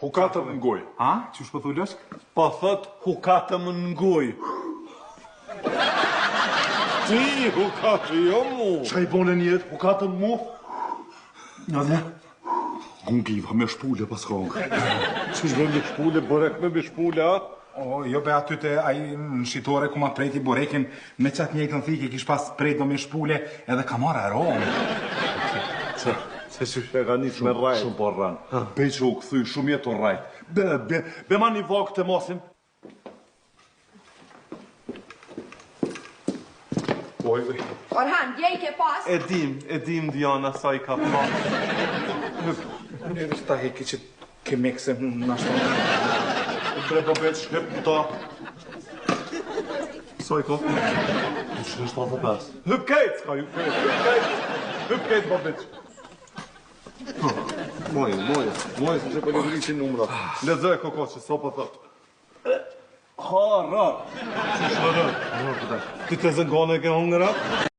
Hukatëm në gojë. Ha? Qysh po thu loçk? Po thot hukatëm në gojë. Ti hukati, jo mu. Qa i bone njetë, hukatëm mu? Në dhe? Gungiva me shpule pas kongë. Qysh be me shpule, borek me me shpule, a? O, jo be aty te ai në shitore ku ma prejti borekin me qat njëjtën thikë kish pas prejt do me shpule edhe ka marrë aromë. Se, se qysh e ka nis me rrajt. Shumë po rran. Bej që u kthy, shumë jetë u rrajt. Be, be, be ma një vakt të masim. Oj, oj. Orhan, dje i ke pas? E dim, e dim Diana sa i ka pas. Ne veç ta heki që ke mekse në ashtu. Bre po beq, hip në ta. Sa i ka? 275. Hip kejt, s'ka ju kejt, hip kejt. Hip kejt, po beq. Moj, moj, moj, se që po lëvrisin numrat. Lexoje koko që sa po thot. Ha, ra. Qysh ra? Ti të zëngone e ke hongër, a?